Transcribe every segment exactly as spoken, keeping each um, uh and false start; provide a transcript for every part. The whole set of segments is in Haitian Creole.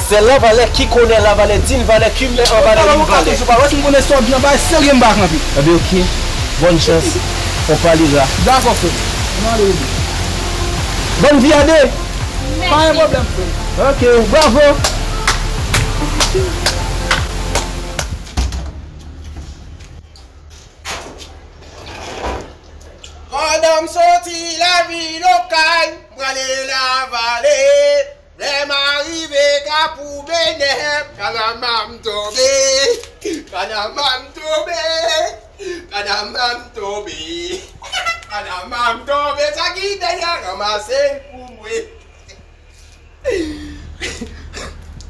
Sè Lavalè ki konnen Lavalè di n valè ki men an valè li valè. Ou pa wè si m konnen sa w di an bagay serye m pa kanpe. Ebyen ok. Bòn chans. On pa li la. Dakò frè. Ann ale wi. Bòn vi a de. Pa gen pwoblèm frè. Ok. Bravo. Pandan m soti lavil Okay, m prale Lavalè. Lè m arive Kafou Benè, kanama m tonbe. Kanama m tonbe. Kanama m tonbe. Kanama m tonbe. Sa ki dèyè ranmase l pou mwen.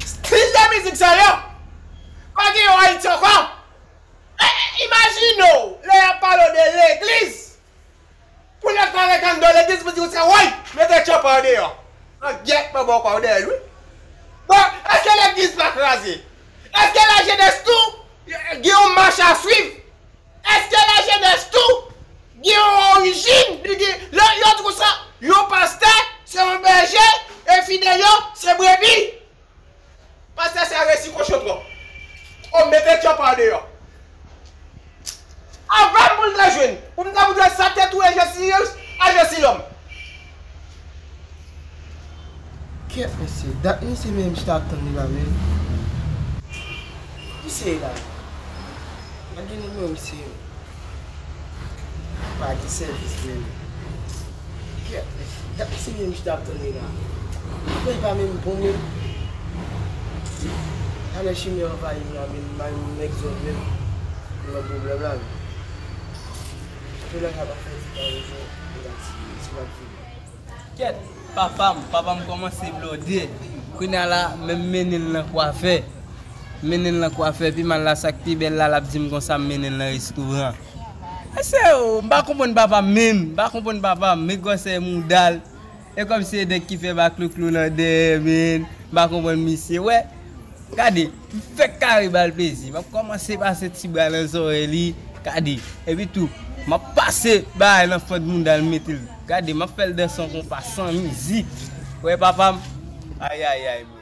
Stil de mizik sa yo, pa gen yon Ayiti ankò. E, e, imajine w, lè y ap pale w de legliz, pou lòt la ret anndan legliz, pou di w se woy, mete tchòpa w deyò. An gyèt mwen ba w kwa w dèyè l wi. Bon, èske legliz pa kraze? Èske lajenès tou gen yon mach a swiv? Èske lajenès tou gen yon orijin? Li gen, lè yo di konsa, yon pastè se yon bèje e fidèl yo se brebi. Pastè sa resi kochon twòp. O mete tchòpa w deyò. Avan m pou l ta jwenn. Pou m ta pou jwenn sa tèt ou e Jesi, a Jesi lòm. Kèt mesye, dat mesye menm chita ap tann li la menm. Misye la. Pa gen nimewo misye. Pa gen sèvis menm. Kèt mesye, dat mesye menm chita ap tann li la. Mwen pa menm bon menm. Talè chimè anvayi m la menm, bay yon nèg zòn menm. Mwen pwoblèm la menm. Kounye a sa pa fè ti pa rezon, mwen pa ti, ti pa ti. Kèt, papa m, papa m kòmanse blòde. Kounye a la, men m mennen l nan kwafè. M mennen l nan kwafè, pi mal la, sa k pi bèl la, l ap di m konsa m mennen l nan restoran. Mesye o, m pa konprann papa m menm, m pa konprann papa m, men gwosè mouda l. E kòmsi e nèg ki fè baklouklou nan dèyè, men, m pa konprann misye. Wè, gade, m fèk kare ba l plezi. M ap kòmanse pase ti bra nan zòrèy li, gade. Epi tou, m ap pase bagay nan fant mouda l, m mete l. Gade, m ap fè l danse yon konpa san mizik. Wè, papa m, ayayay, mwen.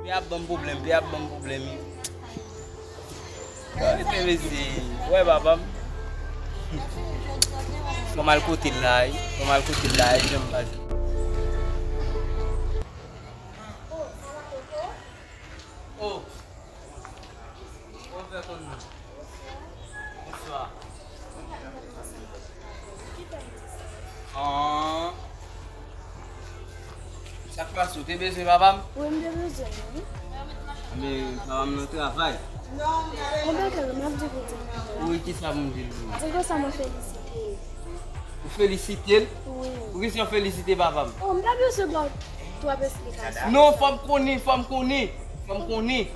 Peyi ap ban m pwoblèm, peyi ap ban m pwoblèm wi. Yo rete mesye, wè papa m. Fò m al kote l la wi, fò m al kote l la wi, jan m pase. Oh. Bon fè konn nou. Bonswa. An. Sa k pase, ou te bezwen papa m? Wi, m te bezwen l wi. Men papa m nan travay. Montre ke m ap di pou di l. Wi, kisa pou m di l pou ou? Di l konsa mwen felisite l. Ou felisite l? Wi. Poukisa w felisite papa m? Oh, m pa bezwen ba w twòp esplikasyon. Non, fò m konnen, fò m konnen. Fò m konnen.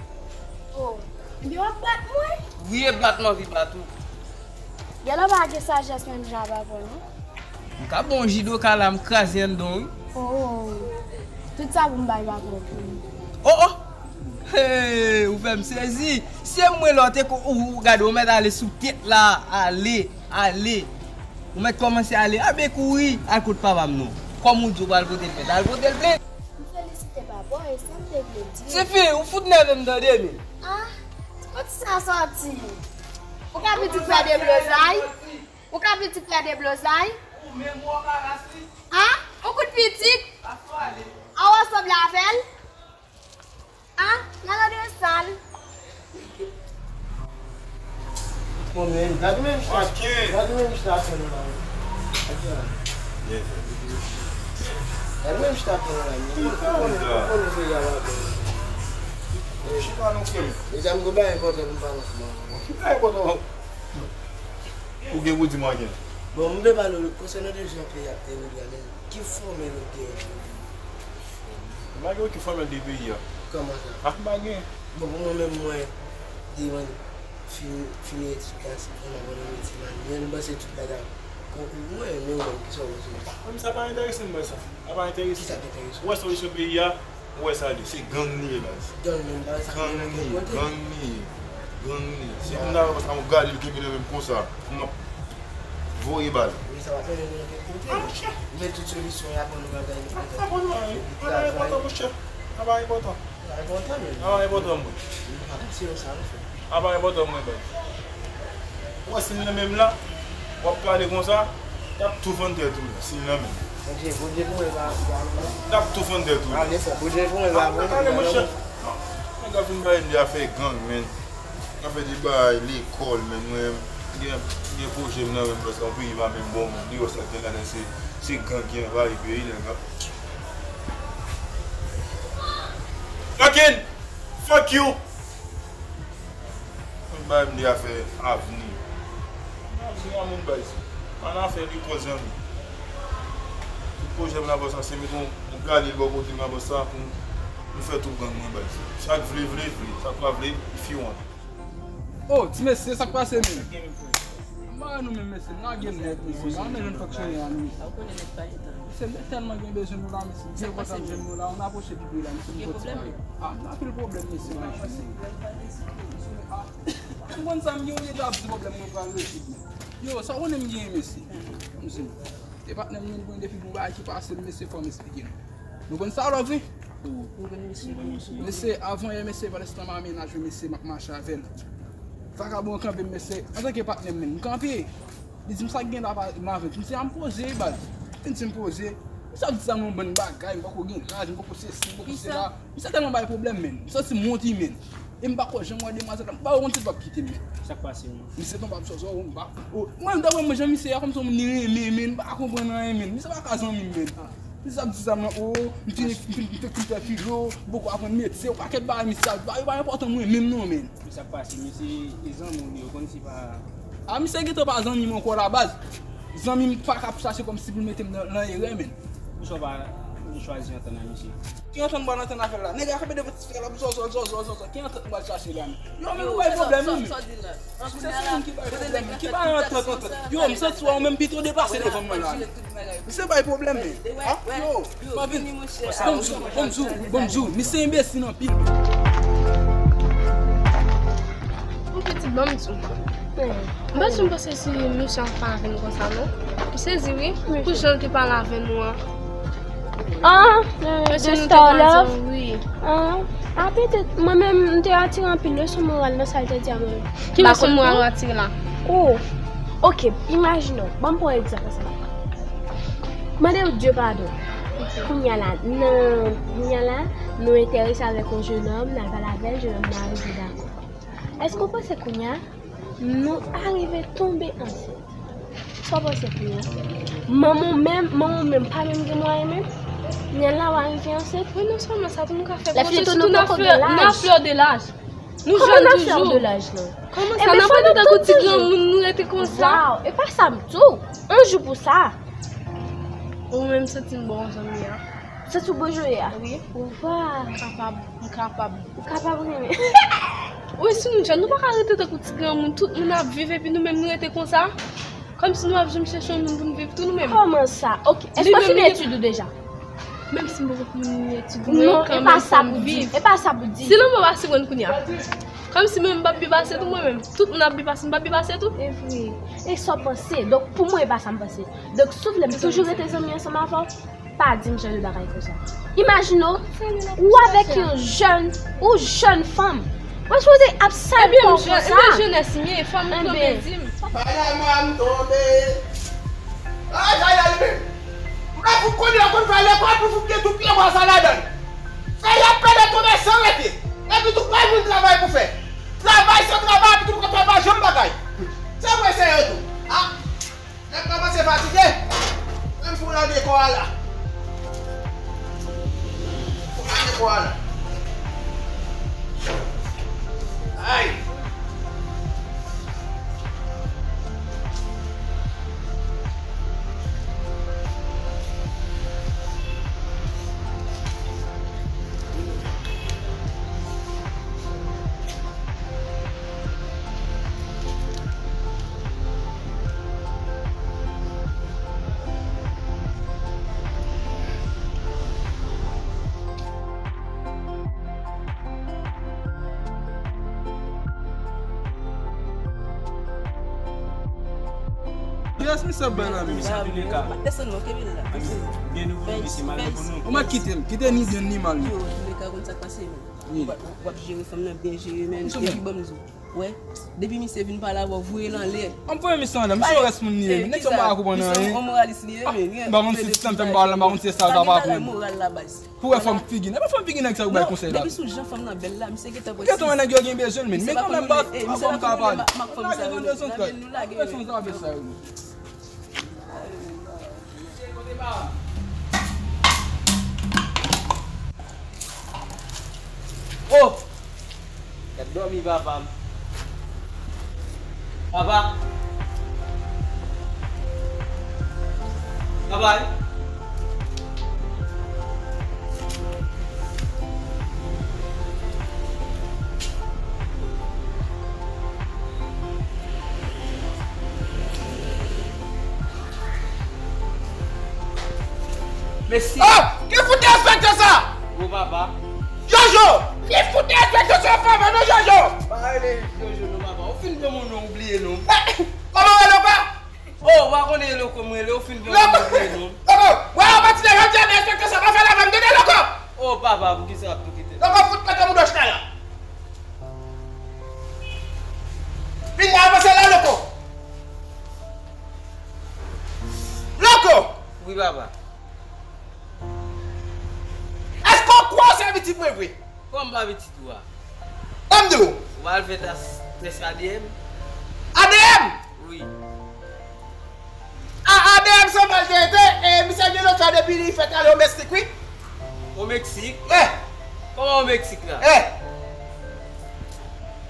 Oh, ebyen w ap bat mwen? Wi, e bat m anvi bat ou. Gèlè pa gen sajès menm jan ak papa w non. M ka ba w jidoka la, m kraze anndan w wi. Oh, tout sa pou m bay papa w pou li. Oh, oh! Hey, ou fè m sezi. Se mwen lè w te ko, ou, ou gade, ou mèt ale sou tèt la. Ale, ale. Ou mèt kòmanse ale. A ben kouri, al kot papa m non. Kòm ou di w pral pote l plent, al pote l plent. M felisite papa w, e sa m te vle di w. Tifi, ou fout nève m tande, men. Ah, kote sa sòti? Ou ka pitit pè deblozay? Ou ka pitit pè deblozay? Ou menm ou anbaras wi. Ah, ou kout pitit? Pase w ale. A w ansanm avè l? Ah, nan lòt sal. Bon, men, gade menm chita. Ok. Gade menm chita ap fè nou la. Gade la. Yes, sir. Gade menm chita ap fè nou la. Ou konnen, ou konnen se yal ap fè. Chita non, frè m. Deja m gen bagay enpòtan pou m pale ansanm avè w. Ki bagay enpòtan? Ou gen pou di m anyen? Bon, m vle pale w konsènan de jan peyi ap dewoule a, men ki fòmèl ou gen? M pa gen okenn fòmèl de peyi a. Kòman sa? Ah, m pa gen. Bon, pou mwen menm, mwen, depi mwen fin, fini etid la, se pou mwen abandone ti mannyè, m panse tout bagay ap bon pou mwen, Mwen menm, kisa w bezwen? Mwen, sa pa enterese m, baz, sa. Sa pa enterese m. Kisa k enterese w? Ou wè solisyon peyi a, ou wè sa li. Se gang li ye, baz. Gang li ye, baz. Gang li ye, gang li ye. Gang li ye. Se pou m ta wè konsa, yon gal li kenbe nan men m konsa. M ap voye bal. Wi, sa va fè nou nan kèk kote. Ah, monchè. Men tout solisyon y ap ban nou bagay nou. Ah, pa ban nou anyen. Bagay enpòtan, monchè. Bagay enpòtan. Bagay enpòtan, men. Bagay enpòtan, mwen. Nou pa panse yo sa, nou fè. Bagay enpòtan, mwen, baz. Ou wè si l nan men m la, w ap pale konsa, t ap tou fann tèt ou la, si l nan men m. Bondye, Bondye pou mwen, pa, pa, pa. T ap tou fann tèt ou la. Ale fò, Bondye pou mwen, pa, pa, ale, monchè. Nèg la fin pale m de afè gang, men. Afè de bagay lekòl, men mwen, m gen, m gen pwojè m nan men m, paske yon peyi pa menm bon, moun deyò sa k gen ladan se, se gang ki anvayi peyi, nèg la. Fucking! Fuck you! Mwen bay m de afè avni. Avni a moun bay sa. An afè li kòz zanmi. Tout pwojè m nan bò sa, se met yon, yon galil bò kote m nan bò sa pou m fè tout gang mwen bay sa. Sa k vle, vle, vle. Sa k pa vle, if you want. Oh, ti mesye, sa k pase, men? Mwen nou menm, mesye, n lage nèt, mesye. N a menm fonksyonè a nou. Mesye, m te tèlman gen bezwen nou la, mesye. M te kontan m jwenn nou la, nou apwoche pi pre la, mesye, m fò ti pale. Ah, m anpil pwoblèm, mesye, mwen, mesye. Ah, m konn sa, m gen yon leta ap di pwoblèm mwen pral rezoud, men. Yo, sa w konnen m gen, mesye? M di nou. E patnè m, nou konn depi gon bagay ki pase, mesye, fò m esplike nou. Nou konn sa, love, wi? Nou konn mesye. Mesye, avan yè, mesye, pandan se tan m a mennaj mwen, mesye, m ap mache avè l. Vakabon an kanpe m, mesye, antanke patnè m, men, m kanpe. Li di m sa k gen la pa m avè l. M di a m poze, baz. Li di m poze. Misye ap di sa nan yon bann bagay, m poko gen laj, m poko sesi, m poko sela. Misye tèlman bay pwoblèm, men. M santi m wont, men. E m pa kwè jan m wè demwazèl la, m pa wè konn si l p ap kite m, men. Sa k pase, man? Misye tonbe ap zòzò, m pa, o, mwen, m ta wè mwen jan misye a, kòmsi yon moun li renmen, men, m pa konprann anyen, men. Misye pa ka zanmi m, men. Misye ap di sa m nan, o, m fini, m fini, m fini fè filo, m poko aprann metye, yon pakèt bagay misye ap di, bagay yo pa enpòtan mwen menm non, men. Men sa k pase, misye e zanmi w li, yo konn si pa. A, misye gentan pa zanmi m ankò la baz. Zanmi m pa ka ap chache kòmsi pou l mete m nan, nan erè, men. Poukisa w pa chwazi antann ak misye? Ki antann m pral antann avè l la? Nèg la kanpe devan ti fi a, l ap zòzò, zòzò, zòzò. Ki antann m pral chache la, men? Yo, men ou bay pwoblèm, wi, men. Se sou moun ki bay pwoblèm, men. Ki bay antann, antann. Yo, m santi w menm pito depase devan mwen la. Misye bay pwoblèm, men. Ah, yo, m ap vin. Bonjou, bonjou, bonjou. Misye enbesil anpil. Yon pitit, ban m di w. M pa janm panse si misye ap pale avè nou konsa, non. M sezi, wi, pou jan l te pale avè nou an. Ah, de Star Love? Wi. Ah, ah, petèt, mwen menm, m te atire anpil leson moral nan sa l te di a mwen. Ki leson moral ou atire la? Oh, ok, imajine w, ban m pran egzanp ansanm ak ou. Mande w Dye padon. Kounye a la, nan, kounye a la, nou enterese avèk yon jenòm, n al pale avè l, jenòm nan rive dakò. Èske w panse kounye a, nou arive tonbe ansent? Sa w panse kounye a? Manman w menm, manman w menm pa menm gen mwayen menm? Kounye a la, w arive ansent? Wi, non sèlman sa, tou nou ka fè. Lè fi tou nou poko gen laj. Nou flè de laj. Nou jèn toujou. Kòman nan flè de laj, non? Kòman sa, nan pa nou tankou ti granmoun, nou rete konsa? Waw, e pa sa m di w. Yon jou pou sa. Ou menm santi m bon zanmi a. Santi w bon jodi a? Wi. Waw. M kapab, m kapab. Ou kapab renmen. Wi, si nou jèn, nou pa ka rete tankou ti granmoun, tout moun ap viv epi nou menm nou rete konsa. Kòmsi nou ap janm chèche yon moun pou n viv tou nou menm. Kòman sa? Ok, èske w fini etid ou deja? Menm si m poko fini etid mwen, non, e pa sa pou di, e pa sa pou di. Si lanmò pase mwen kounye a. Kòmsi mwen menm m p ap byen pase tou mwen menm. Tout moun ap byen pase, m p ap byen pase tou. E vre. E sa w panse? Donk pou mwen e pa sa m panse. Donk si w vle m toujou rete zanmi ansanm avè w, pa di m jan de bagay konsa. Imajine w, ou avèk yon jèn, ou jèn fanm. Mwen sipoze ap sal kò w konsa? Ebyen, jenès m ye, fò m tonbe di m. Fayal mwa m tonbe. Ay, fayal men. M pa fout konnen w konn fè lekòl pou fout gen tout pye bwa sa ladan l. Fè y ap pede tonbe san rete. Epi tou pa moun travay pou fè. Travay san travay, epi tou konn travay janm bagay. Se vre se yo tou. Ah. Nèg kòmanse fatige. Menm pou lande kò a la. Pou lande kò a la. Ay. Èske misye ap bay la, men? Misye ap vin ka. Desann non, kenbe la. Gen nouvo mesye, malgre pou nou. Ou mèt kite l. Kite ni byen ni mal, men. Yo, antouleka, konn sa k pase, men. W ap, w ap jere fanm nan byen jere, men. Epi ban m di w. Wè, depi misye vin pale avè w, voye l anlè. An voye misye anlè, misye yon rès moun li ye. Nèg sa m pa ka konprann anyen. Misye yon moralis li ye, men. M pa konn si sistèm fè m pale la, m pa konn si se sa l ta aprann. Moral la baz. Pou wè fòm figi nèg. E pa fòm figi nèg sa yo bay konsèy la. Depi sou jan fanm nan bèl la, misye gentan pran. Gentan wè nèg yo gen bezwen l, men. Men kanmenm, baz, avè m ka pale. Lage nou, lage nou. Fè son zafè sa yo, men. Oh! Gad dòmi papa m. Papa. Papa. Mesye. Oh! Ki fout de respekte sa? Gwo papa. Jojo! Ki fout de respekte sa w fè avè nou, Jojo? Pa rele Jojo non, papa. Ou fin pran mon non, ou bliye non. Kòman w rele w pa? Oh, ou pa konnen Loko m rele, ou fin pran mon non, ou bliye non. Loko! Wè, w pa ti de jodi a, de respekte sa, pa fè l avè m, tande, Loko! Oh, papa, poukisa w ap tou kite? Loko, fout mete mouda w chita la. Vin la, avanse la, Loko. Loko! Wi, papa. Èske w kwè w se pitit mwen vre? Kòman m pa pitit ou a? Ban m di w. Ou al fè tès, tès A D N? A D N? Wi. A, A D N se mal te rete, e misye gen lòt fwa depi li fèt ale o Meksik, wi. O Meksik? Eh! Kòman o Meksik la? Eh!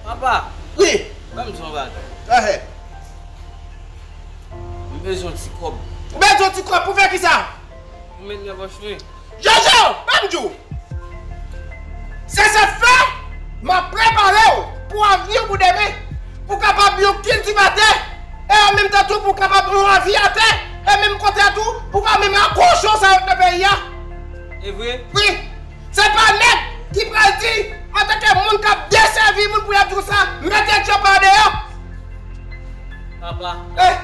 Papa! Wi! Ban m di w yon bagay. Ehe. M bezwen yon ti kòb. Ou bezwen yon ti kòb pou fè kisa? Pou met nan pòch mwen. Jojo, ban m di w. Se sa k fè, m ap prepare w pou avni w pou demen, pou w kapab yon kiltivatè, e an menm tan tou pou w kapab yon avyatè, e menm kote a tou, pou w pa menm akwoche w sa yo k nan peyi a. E vre? Wi. Se pa nèg ki pral di, antanke moun k ap desèvi moun pou y ap di w sa, mete tchòp la deyò. Papa. Eh!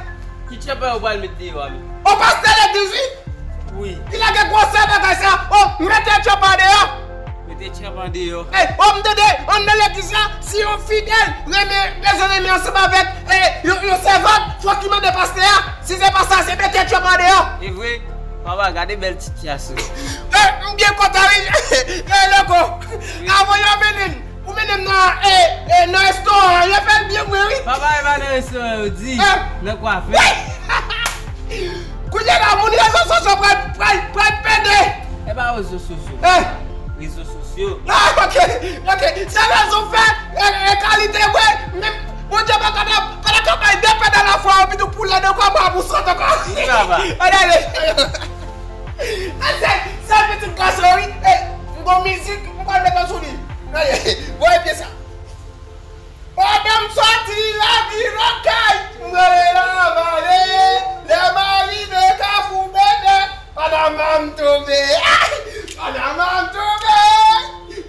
Ki tchòp la yo pral met deyò a menm? O pastè legliz, wi. Wi. Ki lage gwosè bagay sa. O, mete tchòp la deyò. Mete tchòp la deyò. Eh, o m tande, anndan legliz la, si yon fidèl renmen, bezwen renmen ansanm avèk, eh, yon, yon sèvant, fòk li mande pastè a. Si se pa sa, se mete tchòp la deyò. E vre? Papa, gade bèl ti kiyas ou. Eh, m byen kontan, wi. Eh, Loko. Wi. Avan yo mennen m, ou mennen m nan, eh, eh, nan restoran an, yo fè l byen mwen, wi. Papa, e pa nan restoran yo di, eh, nan kwafe. Wi. Kounye a la, moun rezo sosyo pral, pral, pral pede. E pa rezo sosyo. Eh. Rezo sosyo. Ah, ok, ok. Se rezon fè, eh, eh, kalite, wi. Men, Bondye pa ka, pa ka bay de pèd alafwa, ou pito pou lè de kòb a pou sot ankò. Wi, papa. Ann ale. Sa, sa pitit gason, wi. Eh, m gon mizik, m pral met sou li. Ann ale. Voye pye sa. Pandan m soti lavi lakay, m rele lavale, lè m arive Kafou Bènè, pandan m tonbe, pandan m tonbe,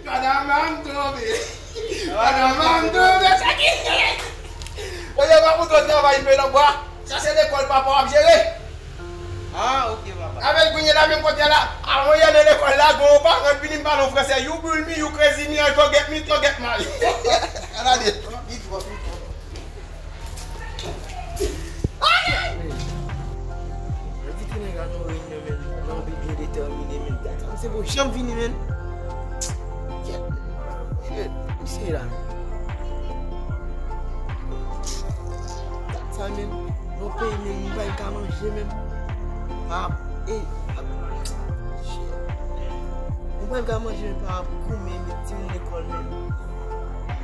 pandan m tonbe, pandan m tonbe, sa ki. Oye, m ap montre w travay m nan bwa. Sa se lekòl papa w ap jere. Ah, ok, papa. Avèk kounye la, menm kote la, avan y ale lekòl la, gon yon paran vini m pale yon fransè, "You bully me, you crazy me, I forget me, forget my." Gade. Envite nèg la nan reyinyon, men, nan yon bidye detèmine, men. Dat sa, se pou janm vini, men. Kèt. Shit, misye la. Dat sa menm, nan peyi menm, m pa ka manje menm. Pa, e, shit. M pa ka manje menm, pa goumen, met timoun lekòl menm.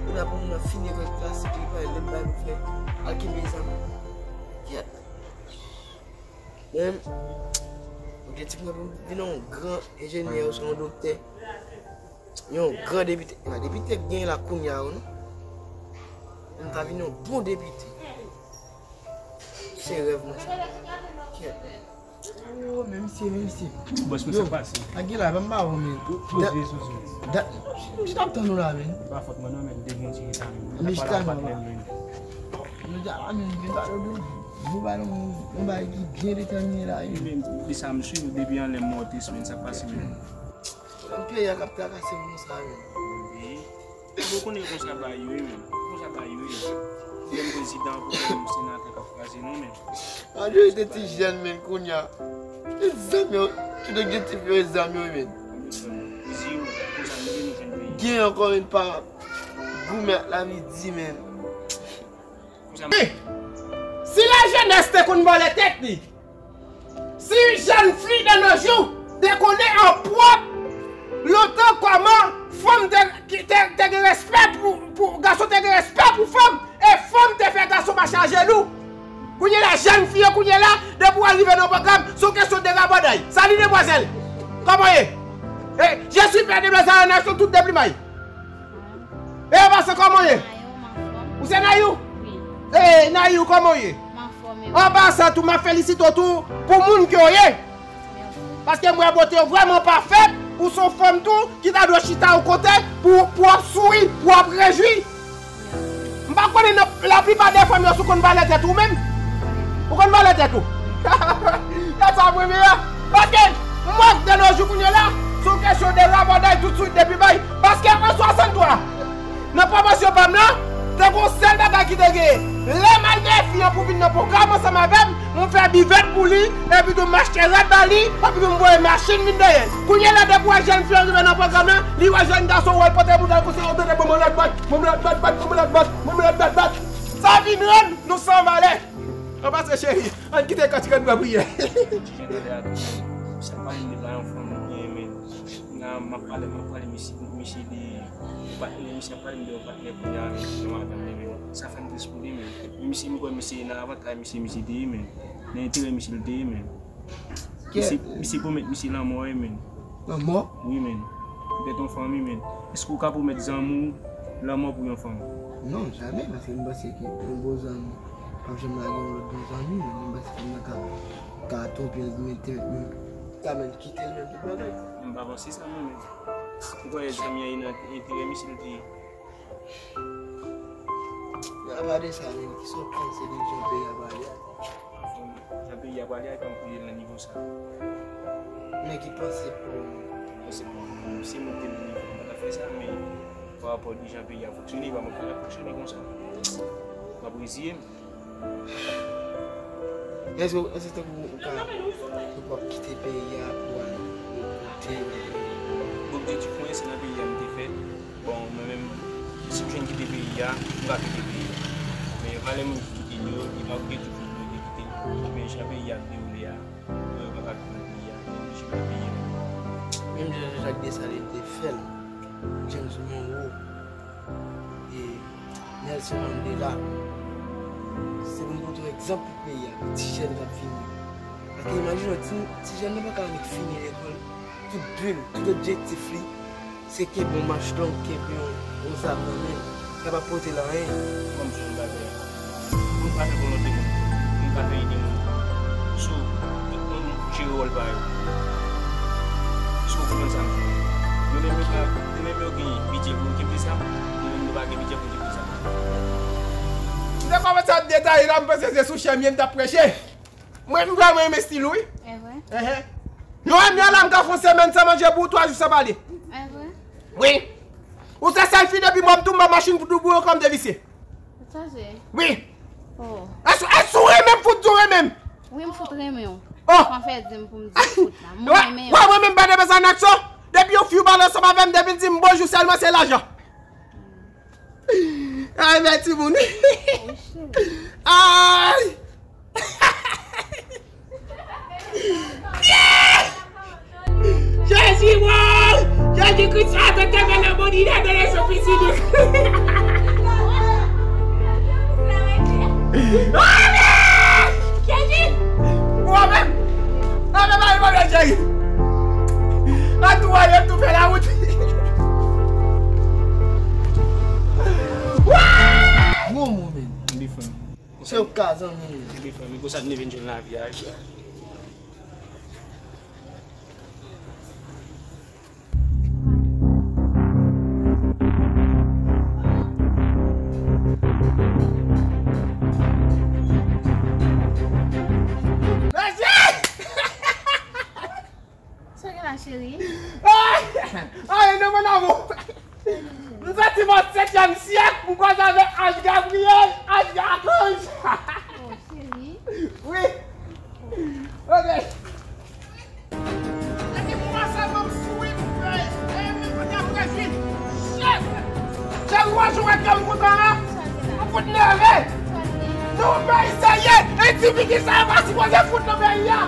Ou la pou moun nan fini ekòl klasik, li pa lè bay pou fè. Al kenbe zam. Kèt. Menm, objektif mwen pou m vin yon gran enjenyè oswa yon doktè. Yon gran depite. Depite k genyen la kounye a yo, non? M ta vin yon bon depite. Se rèv mwen sa. Kèt. Oh, men misye, men misye. Bòs mwen, sa k pase? Yo, a gen la, ban m ba ou, men. Poze sou sou. Dat, m jis ap tann ou la, men. Pa fòt mwen non, men. M te gen yon ti reta, men. M jis tann ou la. Nou di a la, men, vin pale w de ou. Bon, ba nou yon bagay ki byen detèmine la, wi. Men, li sa m swiv depi anlè m wè w te swiv sa k pase, men. Yon peyi a k ap trakase moun sa, men. Wi. Ou konnen konsa bagay yo ye, men. Konsa bagay yo ye. Pwoblèm prezidan, pwoblèm senatè k ap kraze nou, men. Malere de ti jèn, men, kounye a. Tout zam yo, tout objektif yo, e zam yo, men. Konsa nou vle nou jwenn peyi. Gen ankò, men, pa goumen ak lavi di, men. Si lajenès te konn valè tèt li, si jèn fi de nos jours te konnen an pwòp lontan kòman fanm te, te, te gen respè pou, pou gason, te gen respè pou fanm, e fanm te fè gason mache ajenou. Kounye la, jèn fi yo kounye la, depi w al rive nan pwogram, se yon kesyon de rabòday. Salut demoiselle, kòman w ye? Eh, je suis père de Blaise à la nation, tout deplimay. E Anbasa, kòman w ye? Ou se Nayou? Wi. E Nayou, kòman w ye? M anfòm, e ou? Anbasa tou, m ap felisite w tou pou moun ke w ye. Mèsi. Paske m wè bote w vrèman pafèt, ou se yon fanm tou ki ta dwe chita yon kote pou, pou w ap souri, pou w ap rejwi. Mèsi. M pa konnen nan laplipa de fanm yo si w konn valè tèt ou menm. Ou konn valè tèt ou? E sa premye a. Paske m wè de nos jours kounye la, se yon kesyon de rabòday tout swit depi bay. Paske an swasanntwa, nan pwomosyon pa m lan, te gon sèl bagay ki te genyen. Lè m al dèyè fi an pou vin nan pwogram ansanm avè m, m fè bivèt pou li, epi tou m achte rad ba li, epi tou m voye machin vin dèyè l. Kounye la, depi w wè jèn fi an rive nan pwogram lan, li wè jèn gason, wè l pote bouda l konsa, yo tande bonm lòt bat, bonm lòt bat, bat, bonm lòt bat, bonm lòt bat, bat. Sa vin rann nou san valè. Anbasa cheri, ann kite kantik an nou priyè. Ti jan gade a tou, misye ap pale m de pa yon fanm li genyen, men. Nan, m ap pale, m ap pale, misye, misye de yon patnè, misye ap pale m de yon patnè kounye a, men, nan madanm li, men. Sa fè m tris pou li, men. Men misye, m kwè misye nan avantaj misye, misye te ye, men. Nan enterè misye, l te ye, men. Misye, misye pwomèt misye lanmò, wi, men. Lanmò? Wi, men. Poutèt yon fanm, wi, men. Èske w ka pwomèt zanmi w lanmò pou yon fanm? Non, jamè, paske m panse ke yon bon zanmi p ap janm lage yon lòt bon zanmi, men m panse fanm nan ka, ka twonpe l, men te, men, ka menm kite l menm pou bagay. M pa panse sa, mwen menm. M kwè zanmi an nan enterè misye l te ye. Apa de sa menm, kisa w panse de jan peyi a prale a? Jan peyi a prale a, e pa m pou ye nan nivo sa. Men ki panse pou ou? Bon, se pou, si mwen te nan nivo, m pa t ap fè sa, men pa rapò de jan peyi a fonksyone, e pa mwen k pa t ap fonksyone konsa. M ap reziye m. Èske, èske tankou ou ka, ou p ap kite peyi a pou al kote? Objektif mwen, se nan peyi a m te fèt. Bon, mwen menm, si m jwenn kite peyi a, m ka kite peyi a. Men valè moun ki kite l yo, e pa objektif moun yo te kite l. Men jan peyi a ap dewoule a, mwen pa ka kite peyi a, mwen oblije kite peyi a. Menm jan Jean-Jacques Dessalines te fè l, James Monroe, e Nelson Mandela, se pou n pote yon egzanp pou peyi a, pou ti jèn k ap vini. Paske imajine w, ti, ti jèn nan pa ka annik fini lekòl, tout bi l, tout objektif li, se kenbe yon mach long, kenbe yon, yon zam nan men l, kapab pote l anyen. Kòm si yon bagay. Moun pa fè volonte moun. Moun pa fè ide moun. So, tout moun jere wòl pa yo. Si w konprann sa m di w. Yo menm yo pa, yo menm yo gen bidjè pou yo kenbe sa, nou menm nou pa gen bidjè pou kenbe sa. M te kòmanse ap detaye la, m panse se sou chè m ye m t ap preche. Mwen, m vrèman renmen estil ou, wi. E vre? Enhen. Yon ane la, m ka fè yon semèn san manje pou ou, twa jou san pale. E vre? Wi. Ou se sèl fi depi mò m tou, m ba machin pou doubou yo kòm de visye. Ou chaje? Wi. Oh. Èske, èske ou renmen m fout di w renmen m? Wi, m fout renmen w. Oh. Mwen fè di m pou m di w fout la. Mwen renmen w. Wè, mwen menm pa de bezwen aksyon. Depi yon fi ou pale ansanm avè m, depi l di m bonjou sèlman, se lajan. Ay, men timoun. Oh, cheri. Ay! Jezi, woy! Jezi Kris, atè te men nan boni, lè de leso pisi di. Amen! Jezi! Ou amen! Amen, amen, amen, Jezi! An tou ale, tou fè la wout. Gwo moman. Se w k ka zanmi m. Wi, frè m, e konsa n leve n jwenn lavi a, wi, frè. Cheri. Ay! Ay, non, mon amour! M santi m an setyèm syèk, m kwaze avèk Anj Gabriyèl, Anj Akanj! Oh, cheri. Wi. Ok. Depi mwa sa, m ap swiv, e, e, men kote apre vin. Chèf! Chèf, ou wè jan w wè kè m kontan la? Ou fout nève! Nou, peyi serye! E ti figi sa yo pa sipoze fout nan peyi a!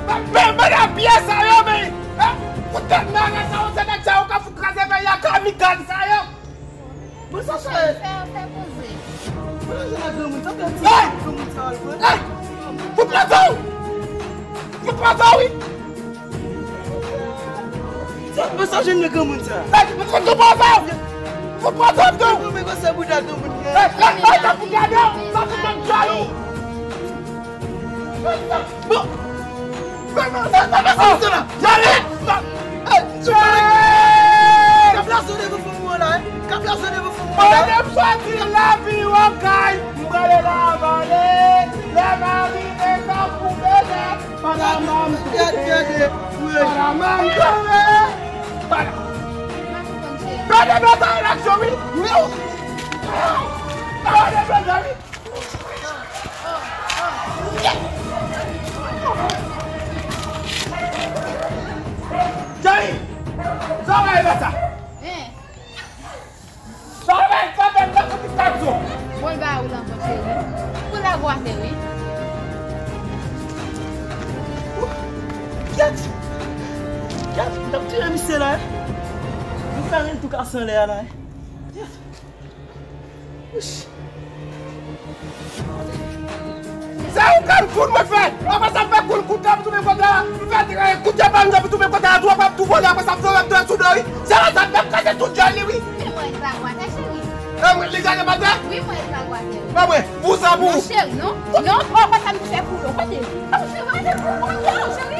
Men, men, men, pye sa yo, men! Hein? Poutèt malè sa yo, se nèg sa yo k ap fout kraze peyi a, kamikaz sa yo! Bon, sa fè. Fè, fè poze. Bon, jan la granmoun, sa fè ti granmoun sa al pran. Hey! Fout pran sa, wi! Fout pran sa, wi! Sa, bon, sa jèn nan granmoun sa. Hey! Fout pran sa, wi! Fout pran sa, wi! Granmoun, men, sa bouda granmoun. Hey! Hey! Hey! Sa bouda, non! Sa fout nan djòl ou! Bon! Jale! Kab la sone pou fò mwen la, hein? Kab la sone pou fò mwen la. Mwen m soti lavi Wakay, m prale la vale, lè m arive tankou bebe, panama m tonbe, panama m tonbe, panama. Gade batay la, wi, wi. Gade batay, wi. Jerry, sa w wè sa? Hein? Sa w wè sa fè m tankou ti kazo? Bon, l ba ou lankò, cheri. Pou lago atè, wi. Kèt! Kèt! M t ap tire misye la, hein? Nou fè ren tou kase anlè a la, hein? Kèt! Se yon kankou mwen fè. Apre sa, m fè koul kout la pou tounen kote a. M fè, eh, kout djab pa m pou tounen kote a. Dwòg ap tou vole. Apre sa, m fè rèv dwòg sou do, wi. Se la sa m fè m kraze tout djòl li, wi. Men mwen, li pa gwate, cheri. E mwen, li gade m atè? Wi, mwen, li pa gwate. Ba mwen, pou sa pou. Non, cheri, non. Non, ou pa sa m fè pou yo. Kote? Sa m fè, mwen, se pou mwen, cheri.